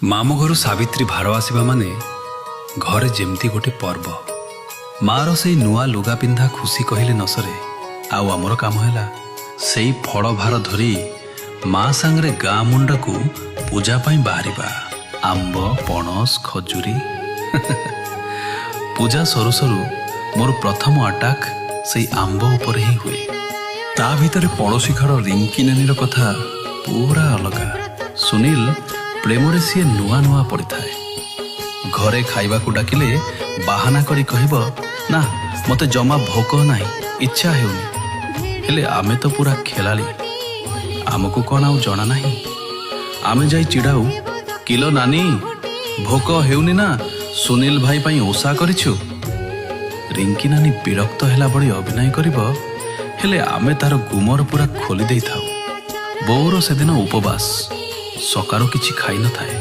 ମାମୁଁ ଘରୁ ସାବିତ୍ରୀ ଭାର ଆସିବା ମାନେ ଘରେ ଯେମିତି ଗୋଟେ ପର୍ବ। ମାର ସେଇ ନୂଆ ଲୁଗା ପିନ୍ଧା ଖୁସି କହିଲେ ନ ସରେ। ଆଉ ଆମର କାମ ହେଲା ସେଇ ଫଳ ଭାର ଧରି ମା ସାଙ୍ଗରେ ଗାଁ ମୁଣ୍ଡକୁ ପୂଜା ପାଇଁ ବାହାରିବା। ଆମ୍ବ, ପଣସ, ଖଜୁରୀ। ପୂଜା ସରୁ ସରୁ ମୋର ପ୍ରଥମ ଆଟାକ୍ ସେଇ ଆମ୍ବ ଉପରେ ହିଁ ହୁଏ। ତା ଭିତରେ ପଡ଼ୋଶୀ ଘର ରିଙ୍କି ନାନୀର କଥା ପୁରା ଅଲଗା। ସୁନୀଲ ପ୍ରେମରେ ସିଏ ନୂଆ ନୂଆ ପଡ଼ିଥାଏ। ଘରେ ଖାଇବାକୁ ଡାକିଲେ ବାହାନା କରି କହିବ, ନା, ମୋତେ ଜମା ଭୋକ ନାହିଁ, ଇଚ୍ଛା ହେଉନି। ହେଲେ ଆମେ ତ ପୁରା ଖେଳାଳି, ଆମକୁ କ'ଣ ଆଉ ଜଣା ନାହିଁ? ଆମେ ଯାଇ ଚିଡ଼ାଉ, କିଲୋ ନାନୀ, ଭୋକ ହେଉନି ନା ସୁନୀଲ ଭାଇ ପାଇଁ ଓଷା କରିଛୁ? ରିଙ୍କି ନାନୀ ବିରକ୍ତ ହେଲା ଭଳି ଅଭିନୟ କରିବ, ହେଲେ ଆମେ ତାର ଗୁମର ପୁରା ଖୋଲି ଦେଇଥାଉ। ବୋଉର ସେଦିନ ଉପବାସ, ସକାଳୁ କିଛି ଖାଇନଥାଏ।